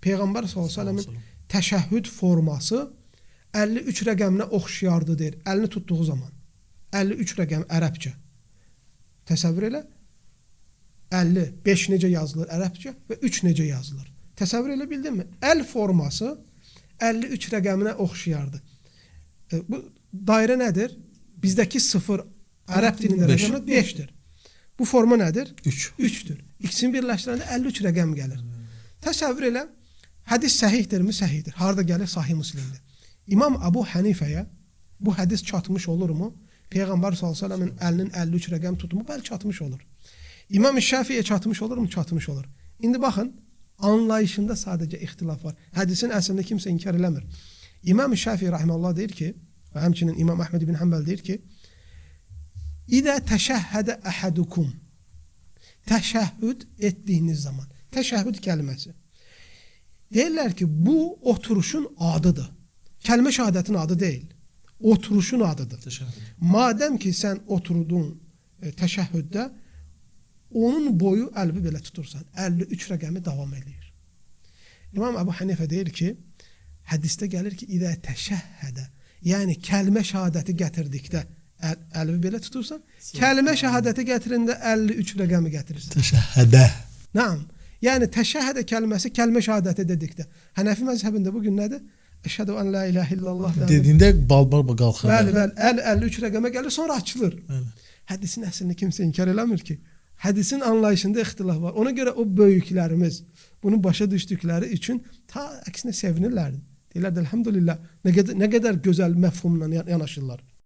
Peyğəmbər sallallahu əleyhi və səlləmin təşəhhüd forması 53 rəqəminə oxşayardı deyir. Əlini tutduğu zaman. 53 rəqəm ərəbcə. Təsəvvür elə. 55 necə yazılır ərəbcə və 3 necə yazılır. Təsəvvür elə bildinmi? Əl forması 53 rəqəminə oxşayardı. Bu dairə nədir? Bizdəki 0 ərəb dilində rəqəmi 5-dir. Bu forma nədir? 3. 3-dür. İkisini birləşdirəndə 53 rəqəm gəlir. Təsəvvür elə, hədis səhihdirmi? Səhihdir. Harda gəlir? Sahih Müslimdə. İmam Əbu Hənifəyə bu hədis çatmış olurmu? Peyğəmbər sallallahu əleyhi və səlləmin əlinin 53 rəqəm tutumu bəli çatmış olur. İmam Şafiiyə çatmış olurmu? Çatmış olur. İndi baxın, anlayışında sadəcə ixtilaf var. Hədisin əslində kimsə inkar eləmir. İmam Şafii rahimehullah deyir ki, və həmçinin İmam Əhməd ibn Hanbəl deyir ki, İdə təşəhhədə əhədukum, təşəhhüd etdiyiniz zaman, təşəhhüd kəlməsi. Deyirlər ki, bu oturuşun adıdır. Kəlmə şəhadətin adı deyil. Oturuşun adıdır. Təşəhhüd. Madəm ki, sən oturdun təşəhhüddə, onun boyu əlbi belə tutursan, 53 rəqəmi davam eləyir. İmam Əbu Hənifə deyir ki, hədisdə gəlir ki, İdə təşəhhədə, yəni kəlmə şəhadəti gətirdikdə əlbi belə tutursan, kəlmə şəhadəti gətirəndə 53 rəqəmi gətirirsən. Təşəhhədə. Naam. Yəni təşəhhədə kəlməsi kəlmə şəhadəti dedikdə. Hənəfi məzhəbində bu gün nədir? Əşhədu ən la ilahə illallah. Dediyində bal-bal qalxır. Bəli, bəli. Əl 53 rəqəmə gəlir, sonra açılır. Bəli. Hədisin əslini kimsə inkar eləmir ki. Hədisin anlayışında ixtilaf var. Ona görə o böyüklərimiz bunu başa düşdükləri üçün ta əksinə sevinirlərdi. Deyirlərdi, elhamdülillah, nə qədər gözəl məfhumla yanaşırlar.